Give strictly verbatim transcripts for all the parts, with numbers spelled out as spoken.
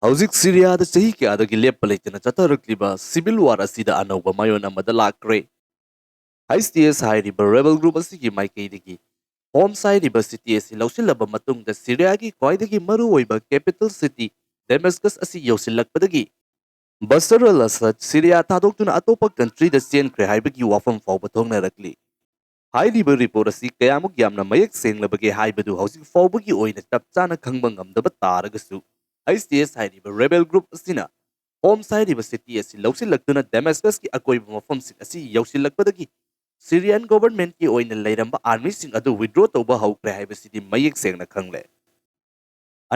ꯍꯧꯖꯤꯛ ꯁꯤꯔꯤꯌꯥꯗ ꯆꯍꯤ ꯀꯌꯥꯗꯒꯤ ꯂꯦꯞꯄ ꯂꯩꯇꯅ ꯆꯠꯊꯔꯛꯂꯤꯕ civil war ꯑꯁꯤꯗ ꯑꯅꯧꯕ ꯃꯥꯏꯑꯣꯟ ꯑꯃꯗ ꯂꯥꯛꯈ꯭ꯔꯦ꯫ ꯑꯥꯏ ꯑꯦꯁ ꯇꯤ ꯑꯦꯁ ꯍꯥꯏꯔꯤꯕ rebel group ꯑꯁꯤꯒꯤ ꯃꯥꯏꯀꯩꯗꯒꯤ ꯍꯣꯝꯁ ꯍꯥꯏꯔꯤꯕ city ꯑꯁꯤ ꯂꯧꯁꯤꯜꯂꯕ ꯃꯇꯨꯡꯗ ꯁꯤꯔꯤꯌꯥꯒꯤ ꯈ꯭ꯋꯥꯏꯗꯒꯤ ꯃꯔꯨꯑꯣꯏꯕ capital city Damascus ꯑꯁꯤ ꯌꯧꯁꯤꯜꯂꯛꯄꯗꯒꯤ ꯕꯁꯔ ꯑꯜ ꯑꯁꯗ ꯁꯤꯔꯤꯌꯥ ꯊꯥꯗꯣꯛꯇꯨꯅ ꯑꯇꯣꯞꯄ countryꯗ ꯆꯦꯟꯈ꯭ꯔꯦ ꯍꯥꯏꯕꯒꯤ ꯋꯥꯐꯝ ꯐꯥꯎꯕ ꯊꯣꯛꯅꯔꯛꯂꯤ꯫ ꯍꯥꯏꯔꯤꯕ report ꯑꯁꯤ ꯀꯌꯥꯃꯨꯛ ꯌꯥꯝꯅ ꯃꯌꯦꯛ ꯁꯦꯡꯂꯕꯒꯦ ꯍꯥꯏꯕꯗꯨ ꯍꯧꯖꯤꯛ ꯐꯥꯎꯕꯒꯤ ꯑꯣꯏꯅ ꯆꯞ ꯆꯥꯅ ꯈꯪꯕ ꯉꯝꯗꯕ ꯇꯥꯔꯒꯁꯨ, ꯑꯥꯏ ꯑꯦꯁ ꯇꯤ ꯑꯦꯁ ꯍꯥꯏꯔꯤꯕ rebel group ꯑꯁꯤꯅ ꯍꯣꯝꯁ ꯍꯥꯏꯔꯤꯕ city ꯑꯁꯤ ꯂꯧꯁꯤꯜꯂꯛꯇꯨꯅ Damascusꯀꯤ ꯑꯀꯣꯏꯕ ꯃꯐꯝꯁꯤꯡ ꯑꯁꯤ ꯌꯧꯁꯤꯜꯂꯛꯄꯗꯒꯤ Syrian governmentꯀꯤ ꯑꯣꯏꯅ ꯂꯩꯔꯝꯕ armyꯁꯤꯡ ꯑꯗꯨ withdraw ꯇꯧꯕ ꯍꯧꯈ꯭ꯔꯦ ꯍꯥꯏꯕꯁꯤꯗꯤ ꯃꯌꯦꯛ ꯁꯦꯡꯅ ꯈꯪꯂꯦ꯫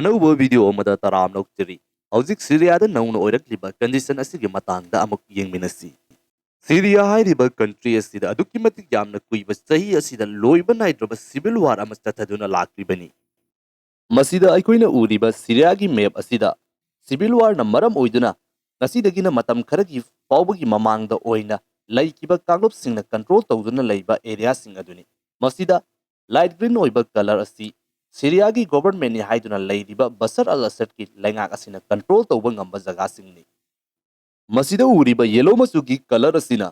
ꯑꯅꯧꯕ video ꯑꯃꯗ ꯇꯔꯥꯝꯅ ꯑꯣꯛꯆꯔꯤ꯫ ꯍꯧꯖꯤꯛ ꯁꯤꯔꯤꯌꯥꯗ ꯅꯧꯅ ꯑꯣꯏꯔꯛꯂꯤꯕ condition ꯑꯁꯤꯒꯤ ꯃꯇꯥꯡꯗ ꯑꯃꯨꯛ ꯌꯦꯡꯃꯤꯟꯅꯁꯤ꯫ ꯁꯤꯔꯤꯌꯥ ꯍꯥꯏꯔꯤꯕ country ꯑꯁꯤꯗ ꯑꯗꯨꯛꯀꯤ ꯃꯇꯤꯛ ꯌꯥꯝꯅ ꯀꯨꯏꯕ ꯆꯍꯤ ꯑꯁꯤꯗ ꯂꯣꯏꯕ ꯅꯥꯏꯗ꯭ꯔꯕ civil war ꯑꯃ ꯆꯠꯊꯗꯨꯅ ꯂꯥꯛꯂꯤꯕꯅꯤ꯫ ꯃꯁꯤꯗ ꯑꯩꯈꯣꯏꯅ ꯎꯔꯤꯕ ꯁꯤꯔꯤꯌꯥꯒꯤ map ꯑꯁꯤꯗ civil warꯅ ꯃꯔꯝ ꯑꯣꯏꯗꯨꯅ ꯉꯁꯤꯗꯒꯤꯅ ꯃꯇꯝ ꯈꯔꯒꯤ ꯐꯥꯎꯕꯒꯤ ꯃꯃꯥꯡꯗ ꯑꯣꯏꯅ ꯂꯩꯈꯤꯕ ꯀꯥꯡꯂꯨꯞꯁꯤꯡꯅ control ꯇꯧꯗꯨꯅ ꯂꯩꯕ areaꯁꯤꯡ ꯑꯗꯨꯅꯤ꯫ ꯃꯁꯤꯗ light green ꯑꯣꯏꯕ colour ꯑꯁꯤ ꯁꯤꯔꯤꯌꯥꯒꯤ governmentꯅꯤ ꯍꯥꯏꯗꯨꯅ ꯂꯩꯔꯤꯕ ꯕꯁꯔ ꯑꯜ ꯑꯁꯗꯀꯤ ꯂꯩꯉꯥꯛ ꯑꯁꯤꯅ control ꯇꯧꯕ ꯉꯝꯕ ꯖꯒꯥꯁꯤꯡꯅꯤ꯫ ꯃꯁꯤꯗ ꯎꯔꯤꯕ yellow ꯃꯆꯨꯒꯤ colour ꯑꯁꯤꯅ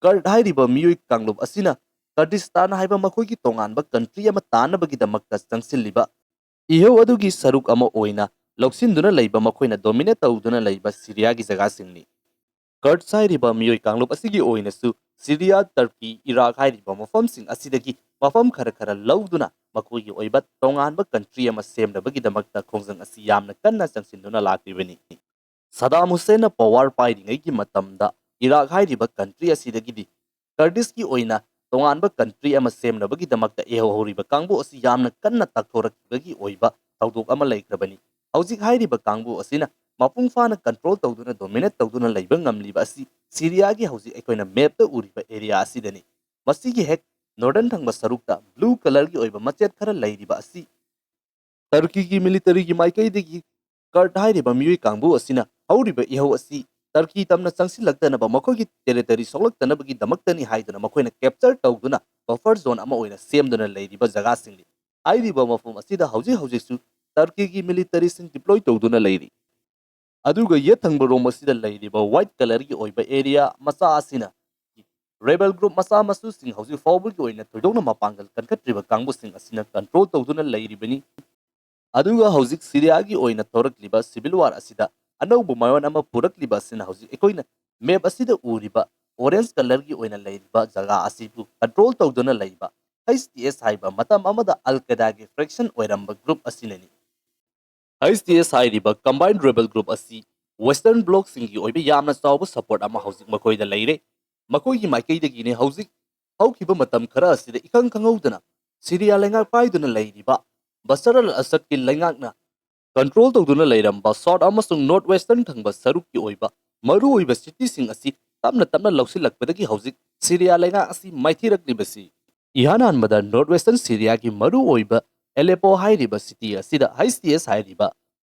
ꯀꯔꯗ ꯍꯥꯏꯔꯤꯕ ꯃꯤꯑꯣꯏ ꯀꯥꯡꯂꯨꯞ ꯑꯁꯤꯅ ꯀꯔꯗꯤꯁꯇꯥꯟ ꯍꯥꯏꯕ ꯃꯈꯣꯏꯒꯤ ꯇꯣꯉꯥꯟꯕ country ꯑꯃ ꯇꯥꯟꯅꯕꯒꯤꯗꯃꯛꯇ ꯆꯪꯁꯤꯜꯂꯤꯕ ꯏꯍꯧ ꯑꯗꯨꯒꯤ ꯁꯔꯨꯛ ꯑꯃ ꯑꯣꯏꯅ ꯂꯧꯁꯤꯟꯗꯨꯅ ꯂꯩꯕ, ꯃꯈꯣꯏꯅ dominate ꯇꯧꯗꯨꯅ ꯂꯩꯕ ꯁꯤꯔꯤꯌꯥꯒꯤ ꯖꯒꯥꯁꯤꯡꯅꯤ꯫ ꯀꯔꯗ ꯍꯥꯏꯔꯤꯕ ꯃꯤꯑꯣꯏ ꯀꯥꯡꯂꯨꯞ ꯑꯁꯤꯒꯤ ꯑꯣꯏꯅꯁꯨ ꯁꯤꯔꯤꯌꯥ, ꯇꯔꯀꯤ, ꯏꯔꯥꯛ ꯍꯥꯏꯔꯤꯕ ꯃꯐꯝꯁꯤꯡ ꯑꯁꯤꯗꯒꯤ ꯃꯐꯝ ꯈꯔ ꯈꯔ ꯂꯧꯗꯨꯅ ꯃꯈꯣꯏꯒꯤ ꯑꯣꯏꯕ ꯇꯣꯉꯥꯟꯕ country ꯑꯃ ꯁꯦꯝꯅꯕꯒꯤꯗꯃꯛꯇ ꯈꯣꯡꯖꯪ ꯑꯁꯤ ꯌꯥꯝꯅ ꯀꯟꯅ ꯆꯪꯁꯤꯟꯗꯨꯅ ꯂꯥꯛꯂꯤꯕꯅꯤ꯫ ꯁꯗꯥꯝ ꯍꯨꯁꯦꯟꯅ power ꯄꯥꯏꯔꯤꯉꯩꯒꯤ ꯃꯇꯝꯗ ꯏꯔꯥꯛ ꯍꯥꯏꯔꯤꯕ country ꯑꯁꯤꯗꯒꯤꯗꯤ ꯀꯔꯗꯤꯁꯀꯤ ꯑꯣꯏꯅ ꯇꯣꯉꯥꯟꯕ country ꯑꯃ ꯁꯦꯝꯅꯕꯒꯤꯗꯃꯛꯇ ꯏꯍꯧ ꯍꯧꯔꯤꯕ ꯀꯥꯡꯕꯨ ꯑꯁꯤ ꯌꯥꯝꯅ ꯀꯟꯅ ꯇꯥꯛꯊꯣꯔꯛꯈꯤꯕꯒꯤ ꯑꯣꯏꯕ ꯊꯧꯗꯣꯛ ꯑꯃ ꯂꯩꯈ꯭ꯔꯕꯅꯤ꯫ ꯍꯧꯖꯤꯛ ꯍꯥꯏꯔꯤꯕ ꯀꯥꯡꯕꯨ ꯑꯁꯤꯅ ꯃꯄꯨꯡ ꯐꯥꯅ control ꯇꯧꯗꯨꯅ dominate ꯇꯧꯗꯨꯅ ꯂꯩꯕ ꯉꯝꯂꯤꯕ ꯑꯁꯤ ꯁꯤꯔꯤꯌꯥꯒꯤ ꯍꯧꯖꯤꯛ ꯑꯩꯈꯣꯏꯅ mapꯇ ꯎꯔꯤꯕ area ꯑꯁꯤꯗꯅꯤ꯫ ꯃꯁꯤꯒꯤ ꯍꯦꯛ northern ꯊꯪꯕ ꯁꯔꯨꯛꯇ blue colourꯒꯤ ꯑꯣꯏꯕ ꯃꯆꯦꯠ ꯈꯔ ꯂꯩꯔꯤꯕ ꯑꯁꯤ ꯇꯔꯀꯤꯒꯤ militaryꯒꯤ ꯃꯥꯏꯀꯩꯗꯒꯤ ꯀꯔꯗ ꯍꯥꯏꯔꯤꯕ ꯃꯤꯑꯣꯏ ꯀꯥꯡꯕꯨ ꯑꯁꯤꯅ ꯍꯧꯔꯤꯕ ꯏꯍꯧ ꯑꯁꯤ ꯇꯔꯀꯤ ꯇꯝꯅ ꯆꯪꯁꯤꯜꯂꯛꯇꯅꯕ, ꯃꯈꯣꯏꯒꯤ territory ꯁꯣꯛꯂꯛꯇꯅꯕꯒꯤꯗꯃꯛꯇꯅꯤ ꯍꯥꯏꯗꯨꯅ ꯃꯈꯣꯏꯅ capture ꯇꯧꯗꯨꯅ buffer zone ꯑꯃ ꯑꯣꯏꯅ ꯁꯦꯝꯗꯨꯅ ꯂꯩꯔꯤꯕ ꯖꯒꯥꯁꯤꯡꯅꯤ꯫ ꯍꯥꯏꯔꯤꯕ ꯃꯐꯝ ꯑꯁꯤꯗ ꯍꯧꯖꯤꯛ ꯍꯧꯖꯤꯛꯁꯨ ꯇꯔꯀꯤꯒꯤ militaryꯁꯤꯡ deploy ꯇꯧꯗꯨꯅ ꯂꯩꯔꯤ꯫ ꯑꯗꯨꯒ ꯌꯦꯠ ꯊꯪꯕ ꯔꯣꯝ ꯑꯁꯤꯗ ꯂꯩꯔꯤꯕ white colourꯒꯤ ꯑꯣꯏꯕ ꯑꯦꯔꯤꯌꯥ ꯃꯆꯥ ꯑꯁꯤꯅ ꯔꯦꯕꯦꯜ ꯒ꯭ꯔꯨꯞ ꯃꯆꯥ ꯃꯁꯨꯁꯤꯡ ꯍꯧꯖꯤꯛ ꯐꯥꯎꯕꯒꯤ ꯑꯣꯏꯅ ꯊꯣꯏꯗꯣꯛꯅ ꯃꯄꯥꯡꯒꯜ ꯀꯟꯈꯠꯇ꯭ꯔꯤꯕ ꯀꯥꯡꯕꯨꯁꯤꯡ ꯑꯁꯤꯅ ꯀꯟꯇ꯭ꯔꯣꯜ ꯇꯧꯗꯨꯅ ꯂꯩꯔꯤꯕꯅꯤ꯫ ꯑꯗꯨꯒ ꯍꯧꯖꯤꯛ ꯁꯤꯔꯤꯌꯥꯒꯤ ꯑꯣꯏꯅ ꯊꯣꯔꯛꯂꯤꯕ ꯁꯤꯚꯤꯜ ꯋꯥꯔ ꯑꯁꯤꯗ ꯑꯅꯧꯕ ꯃꯌꯣꯟ ꯑꯃ ꯄꯨꯔꯛꯂꯤꯕ ꯑꯁꯤꯅ ꯍꯧꯖꯤꯛ ꯑꯩꯈꯣꯏꯅ ꯃꯦꯞ ꯑꯁꯤꯗ ꯎꯔꯤꯕ ꯑꯣꯔꯦꯟꯖ ꯀꯂꯔꯒꯤ ꯑꯣꯏꯅ ꯂꯩꯔꯤꯕ ꯖꯒꯥ ꯑꯁꯤꯕꯨ ꯀꯟꯇ꯭ꯔꯣꯜ ꯇꯧꯗꯨꯅ ꯂꯩꯕ ꯍꯩꯆ ꯇꯤ ꯑꯦꯁ ꯍꯥꯏꯕ ꯃꯇꯝ ꯑꯃꯗ ꯑꯜ ꯀꯦꯗꯥꯒꯤ ꯐ꯭ꯔꯦꯛꯁꯟ ꯑꯣꯏꯔꯝꯕ ꯒ꯭ꯔꯨꯞ ꯑꯁꯤꯅꯅꯤ꯫ ꯍꯩꯆ ꯇꯤ ꯑꯦꯁ ꯍꯥꯏꯔꯤꯕ ꯀꯝꯕꯥꯏꯟ ꯔꯦꯕꯦꯜ ꯒ꯭ꯔꯨꯞ ꯑꯁꯤ ꯋꯦꯁꯇꯔꯟ ꯕ꯭ꯂꯣꯛꯁꯤꯡꯒꯤ ꯑꯣꯏꯕ ꯌꯥꯝꯅ ꯆꯥꯎꯕ ꯁꯄꯣꯔꯠ ꯑꯃ ꯍꯧꯖꯤꯛ ꯃꯈꯣꯏꯗ ꯂꯩꯔꯦ꯫ ꯃꯈꯣꯏꯒꯤ ꯃꯥꯏꯀꯩꯗꯒꯤꯅꯤ ꯍꯧꯖꯤꯛ ꯍꯧꯈꯤꯕ ꯃꯇꯝ ꯈꯔ ꯑꯁꯤꯗ ꯏꯈꯪ ꯈꯪꯍꯧꯗꯅ ꯁꯤꯔꯤꯌꯥ ꯂꯩꯉꯥꯛ ꯄꯥꯏꯗꯨꯅ ꯂꯩꯔꯤꯕ ꯕꯁꯔ ꯑꯜ ꯑꯁꯗꯀꯤ ꯂꯩꯉꯥꯛꯅ ꯀꯟꯇ꯭ꯔꯣꯜ ꯇꯧꯗꯨꯅ ꯂꯩꯔꯝꯕ ꯁꯥꯎꯠ ꯑꯃꯁꯨꯡ ꯅꯣꯔꯠ ꯋꯦꯁꯇꯔꯟ ꯊꯪꯕ ꯁꯔꯨꯛꯀꯤ ꯑꯣꯏꯕ ꯃꯔꯨꯑꯣꯏꯕ ꯁꯤꯇꯤꯁꯤꯡ ꯑꯁꯤ ꯇꯞꯅ ꯇꯞꯅ ꯂꯧꯁꯤꯜꯂꯛꯄꯗꯒꯤ ꯍꯧꯖꯤꯛ ꯁꯤꯔꯤꯌꯥ ꯂꯩꯉꯥꯛ ꯑꯁꯤ ꯃꯥꯏꯊꯤꯔꯛꯂꯤꯕꯁꯤ ꯏꯍꯥꯟ ꯍꯥꯟꯕꯗ ꯅꯣꯔꯠ ꯋꯦꯁꯇꯔꯟ ꯁꯤꯔꯤꯌꯥꯒꯤ ꯃꯔꯨꯑꯣꯏꯕ ꯑꯦꯂꯦꯄꯣ ꯍꯥꯏꯔꯤꯕ ꯁꯤꯇꯤ ꯑꯁꯤꯗ ꯍꯩꯆ ꯇꯤ ꯑꯦꯁ ꯍꯥꯏꯔꯤꯕ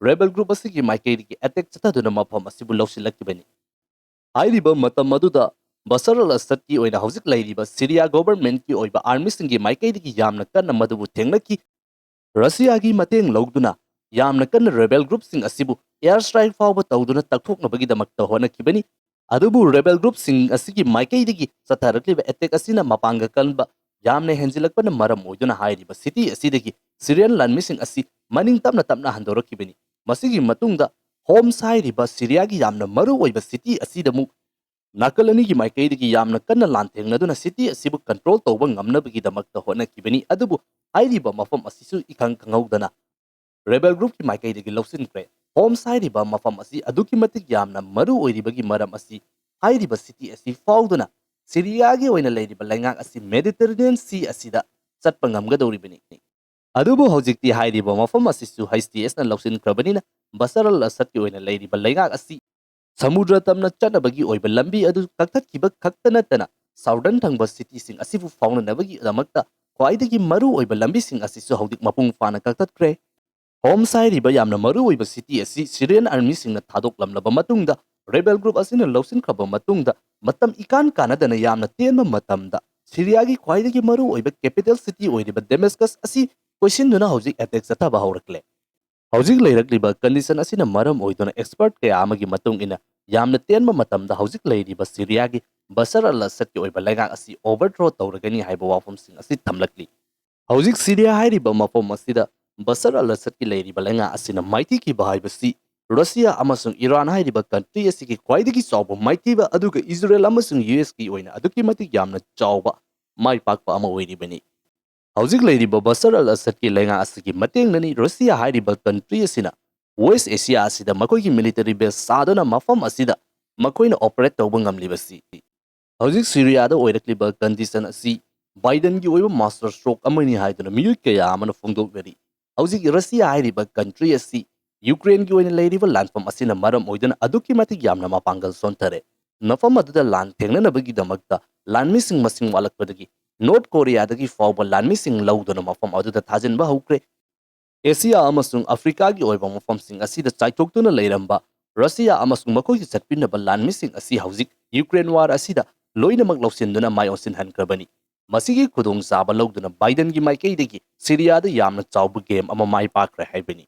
ꯔꯦꯕꯦꯜ ꯒ꯭ꯔꯨꯞ ꯑꯁꯤꯒꯤ ꯃꯥꯏꯀꯩꯗꯒꯤ ꯑꯦꯇꯦꯛ ꯆꯠꯊꯗꯨꯅ ꯃꯐꯝ ꯑꯁꯤꯕꯨ ꯂꯧꯁꯤꯜꯂꯛꯈꯤꯕꯅꯤ꯫ ꯍꯥꯏꯔꯤꯕ ꯃꯇꯝ ꯑꯗꯨꯗ ꯕꯁꯔ ꯑꯜ ꯑꯁꯗꯀꯤ ꯑꯣꯏꯅ ꯍꯧꯖꯤꯛ ꯂꯩꯔꯤꯕ ꯁꯤꯔꯤꯌꯥ ꯒꯣꯚꯔꯟꯃꯦꯟꯠꯀꯤ ꯑꯣꯏꯕ ꯑꯥꯔꯃꯤꯁꯤꯡꯒꯤ ꯃꯥꯏꯀꯩꯗꯒꯤ ꯌꯥꯝꯅ ꯀꯟꯅ ꯃꯗꯨꯕꯨ ꯊꯦꯡꯅꯈꯤ꯫ ꯔꯁꯤꯌꯥꯒꯤ ꯃꯇꯦꯡ ꯂꯧꯗꯨꯅ ꯌꯥꯝꯅ ꯀꯟꯅ ꯔꯦꯕꯦꯜ ꯒ꯭ꯔꯨꯞꯁꯤꯡ ꯑꯁꯤꯕꯨ ꯑꯦꯌꯔ ꯁ꯭ꯇ꯭ꯔꯥꯏꯛ ꯐꯥꯎꯕ ꯇꯧꯗꯨꯅ ꯇꯛꯊꯣꯛꯅꯕꯒꯤꯗꯃꯛꯇ ꯍꯣꯠꯅꯈꯤꯕꯅꯤ꯫ ꯑꯗꯨꯕꯨ ꯔꯦꯕꯦꯜ ꯒ꯭ꯔꯨꯞꯁꯤꯡ ꯑꯁꯤꯒꯤ ꯃꯥꯏꯀꯩꯗꯒꯤ ꯆꯠꯊꯔꯛꯂꯤꯕ ꯑꯦꯇꯦꯛ ꯑꯁꯤꯅ ꯃꯄꯥꯡꯒꯜ ꯀꯟꯕ ꯌꯥꯝꯅ ꯍꯦꯟꯖꯤꯜꯂꯛꯄꯅ ꯃꯔꯝ ꯑꯣꯏꯗꯨꯅ ꯍꯥꯏꯔꯤꯕ ꯁꯤꯇꯤ ꯑꯁꯤꯗꯒꯤ ꯁꯤꯔꯤꯌꯟ ꯂꯥꯟꯃꯤꯁꯤꯡ ꯑꯁꯤ ꯃꯅꯤꯡ ꯇꯞꯅ ꯇꯞꯅ ꯍꯟꯗꯣꯔꯛꯈꯤꯕꯅꯤ꯫ ꯃꯁꯤꯒꯤ ꯃꯇꯨꯡꯗ ꯍꯣꯝꯁ ꯍꯥꯏꯔꯤꯕ ꯁꯤꯔꯤꯌꯥꯒꯤ ꯌꯥꯝꯅ ꯃꯔꯨ ꯑꯣꯏꯕ ꯁꯤꯇꯤ ꯑꯁꯤꯗ ꯑꯃꯨꯛ ꯅꯥꯀꯜ ꯑꯅꯤꯒꯤ ꯃꯥꯏꯀꯩꯗꯒꯤ ꯌꯥꯝꯅ ꯀꯟꯅ ꯂꯥꯟꯊꯦꯡꯅꯗꯨꯅ ꯁꯤꯇꯤ ꯑꯁꯤꯕꯨ ꯀꯟꯇ꯭ꯔꯣꯜ ꯇꯧꯕ ꯉꯝꯅꯕꯒꯤꯗꯃꯛꯇ ꯍꯣꯠꯅꯈꯤꯕꯅꯤ꯫ ꯑꯗꯨꯕꯨ ꯍꯥꯏꯔꯤꯕ ꯃꯐꯝ ꯑꯁꯤꯁꯨ ꯏꯈꯪ ꯈꯪꯍꯧꯗꯅ ꯔꯦꯕꯦꯜ ꯒ꯭ꯔꯨꯞꯀꯤ ꯃꯥꯏꯀꯩꯗꯒꯤ ꯂꯧꯁꯤꯟꯈ꯭ꯔꯦ꯫ ꯍꯣꯝꯁ ꯍꯥꯏꯔꯤꯕ ꯃꯐꯝ ꯑꯁꯤ ꯑꯗꯨꯛꯀꯤ ꯃꯇꯤꯛ ꯌꯥꯝꯅ ꯃꯔꯨ ꯑꯣꯏꯔꯤꯕꯒꯤ ꯃꯔꯝ ꯑꯁꯤ ꯍꯥꯏꯔꯤꯕ ꯁꯤꯇꯤ ꯑꯁꯤ ꯐꯥꯎꯗꯨꯅ ꯁꯤꯔꯤꯌꯥꯒꯤ ꯑꯣꯏꯅ ꯂꯩꯔꯤꯕ ꯂꯩꯉꯥꯛ ꯑꯁꯤ ꯃꯦꯗꯤꯇꯔꯦꯅꯤꯌꯟ ꯁꯤ ꯑꯁꯤꯗ ꯆꯠꯄ ꯉꯝꯒꯗꯧꯔꯤꯕꯅꯤ꯫ ꯑꯗꯨꯕꯨ ꯍꯧꯖꯤꯛꯇꯤ ꯍꯥꯏꯔꯤꯕ ꯃꯐꯝ ꯑꯁꯤꯁꯨ ꯍꯩꯆ ꯇꯤ ꯑꯦꯁꯅ ꯂꯧꯁꯤꯟꯈ꯭ꯔꯕꯅꯤꯅ ꯕꯁꯔ ꯑꯜ ꯑꯁꯗꯀꯤ ꯑꯣꯏꯅ ꯂꯩꯔꯤꯕ ꯂꯩꯉꯥꯛ ꯑꯁꯤ ꯁꯃꯨꯗ꯭ꯔ ꯇꯝꯅ ꯆꯠꯅꯕꯒꯤ ꯑꯣꯏꯕ ꯂꯝꯕꯤ ꯑꯗꯨ ꯀꯛꯊꯠꯈꯤꯕ ꯈꯛꯇ ꯅꯠꯇꯅ ꯁꯥꯎꯗꯔꯟ ꯊꯪꯕ ꯁꯤꯇꯤꯁꯤꯡ ꯑꯁꯤꯕꯨ ꯐꯥꯎꯅꯅꯕꯒꯤꯗꯃꯛꯇ ꯈ꯭ꯋꯥꯏꯗꯒꯤ ꯃꯔꯨ ꯑꯣꯏꯕ ꯂꯝꯕꯤꯁꯤꯡ ꯑꯁꯤꯁꯨ ꯍꯧꯖꯤꯛ ꯃꯄꯨꯡ ꯐꯥꯅ ꯀꯛꯊꯠꯈ꯭ꯔꯦ꯫ ꯍꯣꯝꯁ ꯍꯥꯏꯔꯤꯕ ꯌꯥꯝꯅ ꯃꯔꯨ ꯑꯣꯏꯕ ꯁꯤꯇꯤ ꯑꯁꯤ ꯁꯤꯔꯤꯌꯟ ꯑꯥꯔꯃꯤꯁꯤꯡꯅ ꯊꯥꯗꯣꯛꯂꯝꯂꯕ ꯃꯇꯨꯡꯗ ꯔꯦꯕꯦꯜ ꯒ꯭ꯔꯨꯞ ꯑꯁꯤꯅ ꯂꯧꯁꯤꯟꯈ꯭ꯔꯕ ꯃꯇꯨꯡꯗ ꯃꯇꯝ ꯏꯀꯥꯟ ꯀꯥꯟꯅꯗꯅ ꯌꯥꯝꯅ ꯇꯦꯟꯕ ꯃꯇꯝꯗ ꯁꯤꯔꯤꯌꯥꯒꯤ ꯈ꯭ꯋꯥꯏꯗꯒꯤ ꯃꯔꯨ ꯑꯣꯏꯕ ꯀꯦꯄꯤꯇꯦꯜ ꯁꯤꯇꯤ ꯑꯣꯏꯔꯤꯕ ꯗꯦꯃꯦꯁꯀꯁ ꯑꯁꯤ ꯀꯣꯏꯁꯤꯟꯗꯨꯅ ꯍꯧꯖꯤꯛ ꯑꯦꯇꯦꯛ ꯆꯠꯊꯕ ꯍꯧꯔꯛꯂꯦ꯫ ꯍꯧꯖꯤꯛ ꯂꯩꯔꯛꯂꯤꯕ condition ꯑꯁꯤꯅ ꯃꯔꯝ ꯑꯣꯏꯗꯨꯅ expert ꯀꯌꯥ ꯑꯃꯒꯤ ꯃꯇꯨꯡ ꯏꯟꯅ ꯌꯥꯝꯅ ꯇꯦꯟꯕ ꯃꯇꯝꯗ ꯍꯧꯖꯤꯛ ꯂꯩꯔꯤꯕ ꯁꯤꯔꯤꯌꯥꯒꯤ ꯕꯁꯔ ꯑꯜ ꯑꯁꯗꯀꯤ ꯑꯣꯏꯕ ꯂꯩꯉꯥꯛ ꯑꯁꯤ overthrow ꯇꯧꯔꯒꯅꯤ ꯍꯥꯏꯕ ꯋꯥꯐꯝꯁꯤꯡ ꯑꯁꯤ ꯊꯝꯂꯛꯂꯤ꯫ ꯍꯧꯖꯤꯛ ꯁꯤꯔꯤꯌꯥ ꯍꯥꯏꯔꯤꯕ ꯃꯐꯝ ꯑꯁꯤꯗ ꯕꯁꯔ ꯑꯜ ꯑꯁꯗꯀꯤ ꯂꯩꯔꯤꯕ ꯂꯩꯉꯥꯛ ꯑꯁꯤꯅ ꯃꯥꯏꯊꯤꯈꯤꯕ ꯍꯥꯏꯕꯁꯤ ꯔꯨꯁꯤꯌꯥ ꯑꯃꯁꯨꯡ ꯏꯔꯥꯟ ꯍꯥꯏꯔꯤꯕ country ꯑꯁꯤꯒꯤ ꯈ꯭ꯋꯥꯏꯗꯒꯤ ꯆꯥꯎꯕ ꯃꯥꯏꯊꯤꯕ, ꯑꯗꯨꯒ ꯏꯖꯔꯦꯜ ꯑꯃꯁꯨꯡ ꯌꯨ ꯑꯦꯁꯀꯤ ꯑꯣꯏꯅ ꯑꯗꯨꯛꯀꯤ ꯃꯇꯤꯛ ꯌꯥꯝꯅ ꯆꯥꯎꯕ ꯃꯥꯏ ꯄꯥꯛꯄ ꯑꯃ ꯑꯣꯏꯔꯤꯕꯅꯤ꯫ ꯍꯧꯖꯤꯛ ꯂꯩꯔꯤꯕ ꯕꯁꯔ ꯑꯜ ꯑꯁꯗꯀꯤ ꯂꯩꯉꯥꯛ ꯑꯁꯤꯒꯤ ꯃꯇꯦꯡꯅꯅꯤ ꯔꯨꯁꯤꯌꯥ ꯍꯥꯏꯔꯤꯕ country ꯑꯁꯤꯅ West Asia ꯑꯁꯤꯗ ꯃꯈꯣꯏꯒꯤ military base ꯁꯥꯗꯨꯅ ꯃꯐꯝ ꯑꯁꯤꯗ ꯃꯈꯣꯏꯅ operate ꯇꯧꯕ ꯉꯝꯂꯤꯕꯁꯤ꯫ ꯍꯧꯖꯤꯛ ꯁꯤꯔꯤꯌꯥꯗ ꯑꯣꯏꯔꯛꯂꯤꯕ condition ꯑꯁꯤ ꯕꯥꯏꯗꯟꯒꯤ ꯑꯣꯏꯕ master stroke ꯑꯃꯅꯤ ꯍꯥꯏꯗꯨꯅ ꯃꯤꯑꯣꯏ ꯀꯌꯥ ꯑꯃꯅ ꯐꯣꯡꯗꯣꯛꯅꯔꯤ꯫ ꯍꯧꯖꯤꯛ ꯔꯨꯁꯤꯌꯥ ꯍꯥꯏꯔꯤꯕ country ꯑꯁꯤ ꯌꯨꯀ꯭ꯔꯦꯟꯒꯤ ꯑꯣꯏꯅ ꯂꯩꯔꯤꯕ ꯂꯥꯟꯐꯝ ꯑꯁꯤꯅ ꯃꯔꯝ ꯑꯣꯏꯗꯨꯅ ꯑꯗꯨꯛꯀꯤ ꯃꯇꯤꯛ ꯌꯥꯝꯅ ꯃꯄꯥꯡꯒꯜ ꯁꯣꯟꯊꯔꯦ꯫ ꯃꯐꯝ ꯑꯗꯨꯗ ꯂꯥꯟ ꯊꯦꯡꯅꯅꯕꯒꯤꯗꯃꯛꯇ ꯂꯥꯟꯃꯤꯁꯤꯡ ꯃꯁꯤꯡ ꯋꯥꯠꯂꯛꯄꯗꯒꯤ ꯅꯣꯔꯠ ꯀꯣꯔꯤꯌꯥꯗꯒꯤ ꯐꯥꯎꯕ ꯂꯥꯟꯃꯤꯁꯤꯡ ꯂꯧꯗꯨꯅ ꯃꯐꯝ ꯑꯗꯨꯗ ꯊꯥꯖꯤꯟꯕ ꯍꯧꯈ꯭ꯔꯦ꯫ ꯑꯦꯁꯤꯌꯥ ꯑꯃꯁꯨꯡ ꯑꯐ꯭ꯔꯤꯀꯥꯒꯤ ꯑꯣꯏꯕ ꯃꯐꯝꯁꯤꯡ ꯑꯁꯤꯗ ꯆꯥꯏꯊꯣꯛꯇꯨꯅ ꯂꯩꯔꯝꯕ ꯔꯨꯁꯤꯌꯥ ꯑꯃꯁꯨꯡ ꯃꯈꯣꯏꯒꯤ ꯆꯠꯄꯤꯅꯕ ꯂꯥꯟꯃꯤꯁꯤꯡ ꯑꯁꯤ ꯍꯧꯖꯤꯛ ꯌꯨꯀ꯭ꯔꯦꯟ war ꯑꯁꯤꯗ ꯂꯣꯏꯅꯃꯛ ꯂꯧꯁꯤꯟꯗꯨꯅ ꯃꯥꯏ ꯑꯣꯟꯁꯤꯟꯍꯟꯈ꯭ꯔꯕꯅꯤ꯫ ꯃꯁꯤꯒꯤ ꯈꯨꯗꯣꯡꯆꯥꯕ ꯂꯧꯗꯨꯅ ꯕꯥꯏꯗꯟꯒꯤ ꯃꯥꯏꯀꯩꯗꯒꯤ ꯁꯤꯔꯤꯌꯥꯗ ꯌꯥꯝꯅ ꯆꯥꯎꯕ game ꯑꯃ ꯃꯥꯏ ꯄꯥꯛꯈ꯭ꯔꯦ ꯍꯥꯏꯕꯅꯤ꯫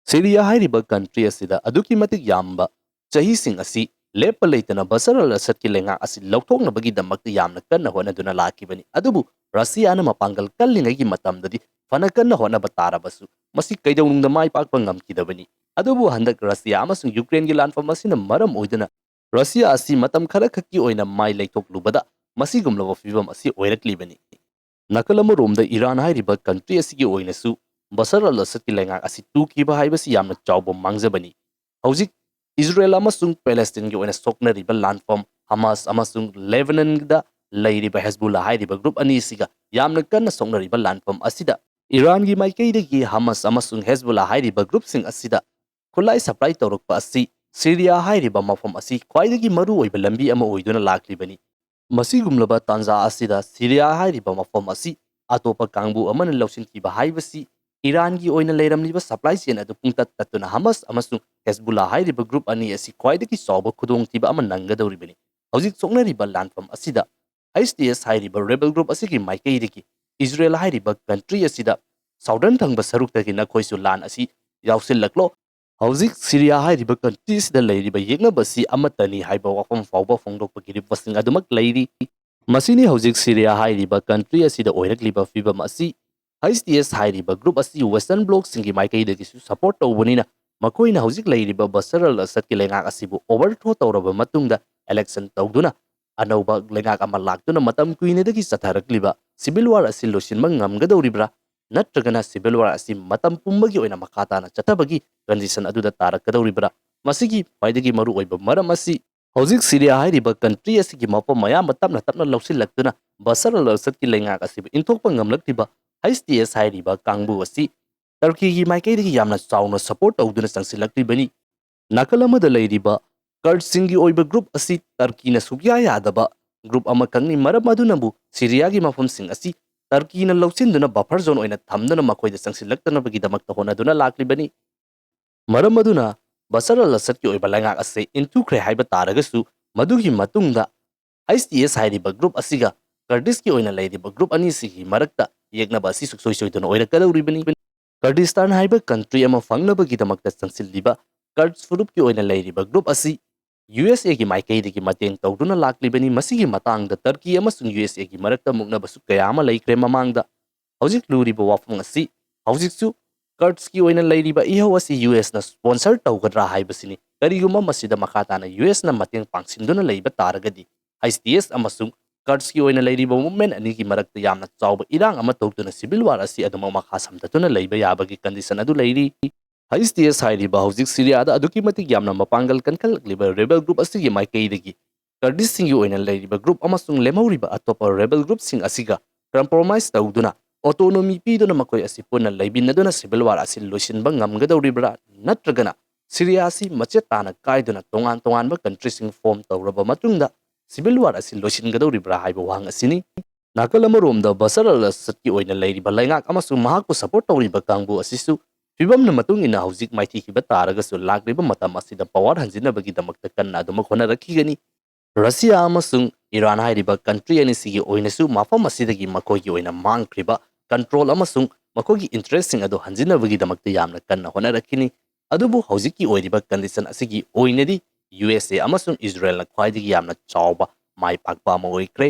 ꯁꯤꯔꯤꯌꯥ ꯍꯥꯏꯔꯤꯕ country ꯑꯁꯤꯗ ꯑꯗꯨꯛꯀꯤ ꯃꯇꯤꯛ ꯌꯥꯝꯕ ꯆꯍꯤꯁꯤꯡ ꯑꯁꯤ ꯂꯦꯞꯄ ꯂꯩꯇꯅ ꯕꯁꯔ ꯑꯜ ꯑꯁꯗꯀꯤ ꯂꯩꯉꯥꯛ ꯑꯁꯤ ꯂꯧꯊꯣꯛꯅꯕꯒꯤꯗꯃꯛꯇ ꯌꯥꯝꯅ ꯀꯟꯅ ꯍꯣꯠꯅꯗꯨꯅ ꯂꯥꯛꯈꯤꯕꯅꯤ꯫ ꯑꯗꯨꯕꯨ ꯔꯨꯁꯤꯌꯥꯅ ꯃꯄꯥꯡꯒꯜ ꯀꯜꯂꯤꯉꯩꯒꯤ ꯃꯇꯝꯗꯗꯤ ꯐꯅ ꯀꯟꯅ ꯍꯣꯠꯅꯕ ꯇꯥꯔꯕꯁꯨ ꯃꯁꯤ ꯀꯩꯗꯧꯅꯨꯡꯗ ꯃꯥꯏ ꯄꯥꯛꯄ ꯉꯝꯈꯤꯗꯕꯅꯤ꯫ ꯑꯗꯨꯕꯨ ꯍꯟꯗꯛ ꯔꯨꯁꯤꯌꯥ ꯑꯃꯁꯨꯡ ꯌꯨꯀ꯭ꯔꯦꯟꯒꯤ ꯂꯥꯟꯐꯝ ꯑꯁꯤꯅ ꯃꯔꯝ ꯑꯣꯏꯗꯨꯅ ꯔꯨꯁꯤꯌꯥ ꯑꯁꯤ ꯃꯇꯝ ꯈꯔꯈꯛꯀꯤ ꯑꯣꯏꯅ ꯃꯥꯏ ꯂꯩꯊꯣꯛꯂꯨꯕꯗ ꯃꯁꯤꯒꯨꯝꯂꯕ ꯐꯤꯕꯝ ꯑꯁꯤ ꯑꯣꯏꯔꯛꯂꯤꯕꯅꯤ꯫ ꯅꯥꯀꯜ ꯑꯃꯔꯣꯝꯗ ꯏꯔꯥꯟ ꯍꯥꯏꯔꯤꯕ country ꯑꯁꯤꯒꯤ ꯑꯣꯏꯅꯁꯨ ꯕꯁꯔ ꯑꯜ ꯑꯁꯗꯀꯤ ꯂꯩꯉꯥꯛ ꯑꯁꯤ ꯇꯨꯈꯤꯕ ꯍꯥꯏꯕꯁꯤ ꯌꯥꯝꯅ ꯆꯥꯎꯕ ꯃꯥꯡꯖꯕꯅꯤ꯫ ꯍꯧꯖꯤꯛ ꯏꯖꯔꯦꯜ ꯑꯃꯁꯨꯡ ꯄꯦꯂꯦꯁꯇꯤꯟꯒꯤ ꯑꯣꯏꯅ ꯁꯣꯛꯅꯔꯤꯕ ꯂꯥꯟꯐꯝ, ꯍꯃꯥꯁ ꯑꯃꯁꯨꯡ ꯂꯦꯕꯅꯟꯗ ꯂꯩꯔꯤꯕ ꯍꯦꯖꯕꯨꯜꯂꯥ ꯍꯥꯏꯔꯤꯕ group ꯑꯅꯤꯁꯤꯒ ꯌꯥꯝꯅ ꯀꯟꯅ ꯁꯣꯛꯅꯔꯤꯕ ꯂꯥꯟꯐꯝ ꯑꯁꯤꯗ ꯏꯔꯥꯟꯒꯤ ꯃꯥꯏꯀꯩꯗꯒꯤ ꯍꯃꯥꯁ ꯑꯃꯁꯨꯡ ꯍꯦꯖꯕꯨꯜꯂꯥ ꯍꯥꯏꯔꯤꯕ groupꯁꯤꯡ ꯑꯁꯤꯗ ꯈꯨꯠꯂꯥꯏ supply ꯇꯧꯔꯛꯄ ꯑꯁꯤ ꯁꯤꯔꯤꯌꯥ ꯍꯥꯏꯔꯤꯕ ꯃꯐꯝ ꯑꯁꯤ ꯈ꯭ꯋꯥꯏꯗꯒꯤ ꯃꯔꯨ ꯑꯣꯏꯕ ꯂꯝꯕꯤ ꯑꯃ ꯑꯣꯏꯗꯨꯅ ꯂꯥꯛꯂꯤꯕꯅꯤ꯫ ꯃꯁꯤꯒꯨꯝꯂꯕ ꯇꯥꯟꯖꯥ ꯑꯁꯤꯗ ꯁꯤꯔꯤꯌꯥ ꯍꯥꯏꯔꯤꯕ ꯃꯐꯝ ꯑꯁꯤ ꯑꯇꯣꯞꯄ ꯀꯥꯡꯕꯨ ꯑꯃꯅ ꯂꯧꯁꯤꯟꯈꯤꯕ ꯍꯥꯏꯕꯁꯤ ꯏꯔꯥꯟꯒꯤ ꯑꯣꯏꯅ ꯂꯩꯔꯝꯂꯤꯕ supply chain ꯑꯗꯨ ꯄꯨꯡꯇꯠ ꯇꯠꯇꯨꯅ ꯍꯃꯥꯁ ꯑꯃꯁꯨꯡ ꯍꯦꯖꯕꯨꯜꯂꯥ ꯍꯥꯏꯔꯤꯕ group ꯑꯅꯤ ꯑꯁꯤ ꯈ꯭ꯋꯥꯏꯗꯒꯤ ꯆꯥꯎꯕ ꯈꯨꯗꯣꯡꯊꯤꯕ ꯑꯃ ꯅꯪꯒꯗꯧꯔꯤꯕꯅꯤ꯫ ꯍꯧꯖꯤꯛ ꯁꯣꯛꯅꯔꯤꯕ ꯂꯥꯟꯐꯝ ꯑꯁꯤꯗ H T S ꯍꯥꯏꯔꯤꯕ rebel group ꯑꯁꯤꯒꯤ ꯃꯥꯏꯀꯩꯗꯒꯤ ꯏꯖꯔꯦꯜ ꯍꯥꯏꯔꯤꯕ country ꯑꯁꯤꯗ southern ꯊꯪꯕ ꯁꯔꯨꯛꯇꯒꯤ ꯅꯈꯣꯏꯁꯨ ꯂꯥꯟ ꯑꯁꯤ ꯌꯥꯎꯁꯤꯜꯂꯛꯂꯣ꯫ ꯍꯧꯖꯤꯛ ꯁꯤꯔꯤꯌꯥ ꯍꯥꯏꯔꯤꯕ country ꯑꯁꯤꯗ ꯂꯩꯔꯤꯕ ꯌꯦꯛꯅꯕ ꯑꯁꯤ ꯑꯃꯠꯇꯅꯤ ꯍꯥꯏꯕ ꯋꯥꯐꯝ ꯐꯥꯎꯕ ꯐꯣꯡꯗꯣꯛꯄꯒꯤ ꯔꯤꯄꯣꯔꯠꯁꯤꯡ ꯑꯗꯨꯃꯛ ꯂꯩꯔꯤ꯫ ꯃꯁꯤꯅꯤ ꯍꯧꯖꯤꯛ ꯁꯤꯔꯤꯌꯥ ꯍꯥꯏꯔꯤꯕ country ꯑꯁꯤꯗ ꯑꯣꯏꯔꯛꯂꯤꯕ ꯐꯤꯕꯝ ꯑꯁꯤ꯫ H T S ꯍꯥꯏꯔꯤꯕ group ꯑꯁꯤ Western bloc ꯁꯤꯡꯒꯤ ꯃꯥꯏꯀꯩꯗꯒꯤꯁꯨ support ꯇꯧꯕꯅꯤꯅ, ꯃꯈꯣꯏꯅ ꯍꯧꯖꯤꯛ ꯂꯩꯔꯤꯕ ꯕꯁꯔ ꯑꯜ ꯑꯁꯗꯀꯤ ꯂꯩꯉꯥꯛ ꯑꯁꯤꯕꯨ overthrow ꯇꯧꯔꯕ ꯃꯇꯨꯡꯗ election ꯇꯧꯗꯨꯅ ꯑꯅꯧꯕ ꯂꯩꯉꯥꯛ ꯑꯃ ꯂꯥꯛꯇꯨꯅ ꯃꯇꯝ ꯀꯨꯏꯅꯗꯒꯤ ꯆꯠꯊꯔꯛꯂꯤꯕ civil war ꯑꯁꯤ ꯂꯣꯏꯁꯤꯟꯕ ꯉꯝꯒꯗꯧꯔꯤꯕ꯭ꯔꯥ? ꯅꯠꯇ꯭ꯔꯒꯅ civil war ꯑꯁꯤ ꯃꯇꯝ ꯄꯨꯝꯕꯒꯤ ꯑꯣꯏꯅ ꯃꯈꯥ ꯇꯥꯅ ꯆꯠꯊꯕꯒꯤ condition ꯑꯗꯨꯗ ꯇꯥꯔꯛꯀꯗꯧꯔꯤꯕ꯭ꯔꯥ? ꯃꯁꯤꯒꯤ ꯈ꯭ꯋꯥꯏꯗꯒꯤ ꯃꯔꯨꯑꯣꯏꯕ ꯃꯔꯝ ꯑꯁꯤ ꯍꯧꯖꯤꯛ ꯁꯤꯔꯤꯌꯥ ꯍꯥꯏꯔꯤꯕ country ꯑꯁꯤꯒꯤ ꯃꯐꯝ ꯑꯌꯥꯝꯕ ꯇꯞꯅ ꯇꯞꯅ ꯂꯧꯁꯤꯜꯂꯛꯇꯨꯅ ꯕꯁꯔ ꯑꯜ ꯑꯁꯗꯀꯤ ꯂꯩꯉꯥꯛ ꯑꯁꯤꯕꯨ ꯏꯟꯊꯣꯛꯄ ꯉꯝꯂꯛꯇ꯭ꯔꯤꯕ H T S ꯍꯥꯏꯔꯤꯕ ꯀꯥꯡꯕꯨ ꯑꯁꯤ ꯇꯔꯀꯤꯒꯤ ꯃꯥꯏꯀꯩꯗꯒꯤ ꯌꯥꯝꯅ ꯆꯥꯎꯅ support ꯇꯧꯗꯨꯅ ꯆꯪꯁꯤꯜꯂꯛꯂꯤꯕꯅꯤ꯫ ꯅꯥꯀꯜ ꯑꯃꯗ ꯂꯩꯔꯤꯕ ꯀꯔꯗꯁꯤꯡꯒꯤ ꯑꯣꯏꯕ group ꯑꯁꯤ ꯇꯔꯀꯤꯅ ꯁꯨꯛꯌꯥ ꯌꯥꯗꯕ group ꯑꯃꯈꯛꯅꯤ꯫ ꯃꯔꯝ ꯑꯗꯨꯅꯕꯨ ꯁꯤꯔꯤꯌꯥꯒꯤ ꯃꯐꯝꯁꯤꯡ ꯑꯁꯤ ꯇꯔꯀꯤꯅ ꯂꯧꯁꯤꯟꯗꯨꯅ buffer zone ꯑꯣꯏꯅ ꯊꯝꯗꯨꯅ ꯃꯈꯣꯏꯗ ꯆꯪꯁꯤꯜꯂꯛꯇꯅꯕꯒꯤꯗꯃꯛꯇ ꯍꯣꯠꯅꯗꯨꯅ ꯂꯥꯛꯂꯤꯕꯅꯤ꯫ ꯃꯔꯝ ꯑꯗꯨꯅ ꯕꯁꯔ ꯑꯜ ꯑꯁꯗꯀꯤ ꯑꯣꯏꯕ ꯂꯩꯉꯥꯛ ꯑꯁꯤ ꯏꯟꯊꯨꯈ꯭ꯔꯦ ꯍꯥꯏꯕ ꯇꯥꯔꯒꯁꯨ, ꯃꯗꯨꯒꯤ ꯃꯇꯨꯡꯗ H T S ꯍꯥꯏꯔꯤꯕ group ꯑꯁꯤꯒ ꯀꯔꯗꯤꯁꯀꯤ ꯑꯣꯏꯅ ꯂꯩꯔꯤꯕ group ꯑꯅꯤꯁꯤꯒꯤ ꯃꯔꯛꯇ ꯌꯦꯛꯅꯕ ꯑꯁꯤ ꯁꯨꯡꯁꯣꯏ ꯁꯣꯏꯗꯅ ꯑꯣꯏꯔꯛꯀꯗꯧꯔꯤꯕꯅꯤ꯫ ꯀꯔꯗꯤꯁꯇꯥꯟ ꯍꯥꯏꯕ country ꯑꯃ ꯐꯪꯅꯕꯒꯤꯗꯃꯛꯇ ꯆꯪꯁꯤꯜꯂꯤꯕ ꯀꯔꯗꯁ ꯐꯨꯔꯨꯞꯀꯤ ꯑꯣꯏꯅ ꯂꯩꯔꯤꯕ group ꯑꯁꯤ U S A ꯒꯤ ꯃꯥꯏꯀꯩꯗꯒꯤ ꯃꯇꯦꯡ ꯇꯧꯗꯨꯅ ꯂꯥꯛꯂꯤꯕꯅꯤ꯫ ꯃꯁꯤꯒꯤ ꯃꯇꯥꯡꯗ ꯇꯔꯀꯤ ꯑꯃꯁꯨꯡ U S A ꯒꯤ ꯃꯔꯛꯇ ꯃꯨꯛꯅꯕꯁꯨ ꯀꯌꯥ ꯑꯃ ꯂꯩꯈ꯭ꯔꯦ ꯃꯃꯥꯡꯗ꯫ ꯍꯧꯖꯤꯛ ꯂꯨꯔꯤꯕ ꯋꯥꯐꯝ ꯑꯁꯤ ꯍꯧꯖꯤꯛꯁꯨ ꯀꯔꯗꯁꯀꯤ ꯑꯣꯏꯅ ꯂꯩꯔꯤꯕ ꯏꯍꯧ ꯑꯁꯤ U S ꯅ sponsor ꯇꯧꯒꯗ꯭ꯔꯥ ꯍꯥꯏꯕꯁꯤꯅꯤ꯫ ꯀꯔꯤꯒꯨꯝꯕ ꯃꯁꯤꯗ ꯃꯈꯥ ꯇꯥꯅ U S ꯅ ꯃꯇꯦꯡ ꯄꯥꯡꯁꯤꯟꯗꯨꯅ ꯂꯩꯕ ꯇꯥꯔꯒꯗꯤ, H T S ꯑꯃꯁꯨꯡ ꯀꯔꯗꯁꯀꯤ ꯑꯣꯏꯅ ꯂꯩꯔꯤꯕ movement ꯑꯅꯤꯒꯤ ꯃꯔꯛꯇ ꯌꯥꯝꯅ ꯆꯥꯎꯕ ꯏꯔꯥꯡ ꯑꯃ ꯊꯣꯛꯇꯨꯅ civil war ꯑꯁꯤ ꯑꯗꯨꯃꯛ ꯃꯈꯥ ꯁꯝꯊꯗꯨꯅ ꯂꯩꯕ ꯌꯥꯕꯒꯤ condition ꯑꯗꯨ ꯂꯩꯔꯤ꯫ H T S ꯍꯥꯏꯔꯤꯕ ꯍꯧꯖꯤꯛ ꯁꯤꯔꯤꯌꯥꯗ ꯑꯗꯨꯛꯀꯤ ꯃꯇꯤꯛ ꯌꯥꯝꯅ ꯃꯄꯥꯡꯒꯜ ꯀꯟꯈꯠꯂꯛꯂꯤꯕ rebel group ꯑꯁꯤꯒꯤ ꯃꯥꯏꯀꯩꯗꯒꯤ ꯀꯔꯗꯤꯁꯁꯤꯡꯒꯤ ꯑꯣꯏꯅ ꯂꯩꯔꯤꯕ group ꯑꯃꯁꯨꯡ ꯂꯦꯝꯍꯧꯔꯤꯕ ꯑꯇꯣꯞꯄ rebel group ꯁꯤꯡ ꯑꯁꯤꯒ compromise ꯇꯧꯗꯨꯅ, autonomy ꯄꯤꯗꯨꯅ ꯃꯈꯣꯏ ꯑꯁꯤ ꯄꯨꯟꯅ ꯂꯩꯃꯤꯟꯅꯗꯨꯅ civil war ꯑꯁꯤ ꯂꯣꯏꯁꯤꯟꯕ ꯉꯝꯒꯗꯧꯔꯤꯕ꯭ꯔꯥ? ꯅꯠꯇ꯭ꯔꯒꯅ ꯁꯤꯔꯤꯌꯥ ꯑꯁꯤ ꯃꯆꯦꯠ ꯇꯥꯅ ꯀꯥꯏꯗꯨꯅ ꯇꯣꯉꯥꯟ ꯇꯣꯉꯥꯟꯕ country ꯁꯤꯡ form ꯇꯧꯔꯕ ꯃꯇꯨꯡꯗ civil war ꯑꯁꯤ ꯂꯣꯏꯁꯤꯟꯒꯗꯧꯔꯤꯕ꯭ꯔꯥ ꯍꯥꯏꯕ ꯋꯥꯍꯪ ꯑꯁꯤꯅꯤ꯫ ꯅꯥꯀꯜ ꯑꯃꯔꯣꯝꯗ ꯕꯁꯔ ꯑꯜ ꯑꯁꯗꯀꯤ ꯑꯣꯏꯅ ꯂꯩꯔꯤꯕ ꯂꯩꯉꯥꯛ ꯑꯃꯁꯨꯡ ꯃꯍꯥꯛꯄꯨ support ꯇꯧꯔꯤꯕ ꯀꯥꯡꯕꯨ ꯑꯁꯤꯁꯨ ꯐꯤꯕꯝꯅ ꯃꯇꯨꯡ ꯏꯟꯅ ꯍꯧꯖꯤꯛ ꯃꯥꯏꯊꯤꯈꯤꯕ ꯇꯥꯔꯒꯁꯨ ꯂꯥꯛꯂꯤꯕ ꯃꯇꯝ ꯑꯁꯤꯗ power ꯍꯟꯖꯤꯟꯅꯕꯒꯤꯗꯃꯛꯇ ꯀꯟꯅ ꯑꯗꯨꯃꯛ ꯍꯣꯠꯅꯔꯛꯈꯤꯒꯅꯤ꯫ ꯔꯁꯤꯌꯥ ꯑꯃꯁꯨꯡ ꯏꯔꯥꯟ ꯍꯥꯏꯔꯤꯕ country ꯑꯅꯤꯁꯤꯒꯤ ꯑꯣꯏꯅꯁꯨ ꯃꯐꯝ ꯑꯁꯤꯗꯒꯤ ꯃꯈꯣꯏꯒꯤ ꯑꯣꯏꯅ ꯃꯥꯡꯈ꯭ꯔꯤꯕ control ꯑꯃꯁꯨꯡ ꯃꯈꯣꯏꯒꯤ interest ꯁꯤꯡ ꯑꯗꯨ ꯍꯟꯖꯤꯟꯅꯕꯒꯤꯗꯃꯛꯇ ꯌꯥꯝꯅ ꯀꯟꯅ ꯍꯣꯠꯅꯔꯛꯈꯤꯅꯤ꯫ ꯑꯗꯨꯕꯨ ꯍꯧꯖꯤꯛꯀꯤ ꯑꯣꯏꯔꯤꯕ condition ꯑꯁꯤꯒꯤ ꯑꯣꯏꯅꯗꯤ U S A ꯑꯃꯁꯨꯡ ꯏꯖꯔꯦꯜꯅ ꯈ꯭ꯋꯥꯏꯗꯒꯤ ꯌꯥꯝꯅ ꯆꯥꯎꯕ ꯃꯥꯏ ꯄꯥꯛꯄ ꯑꯃ ꯑꯣꯏꯈ꯭ꯔꯦ꯫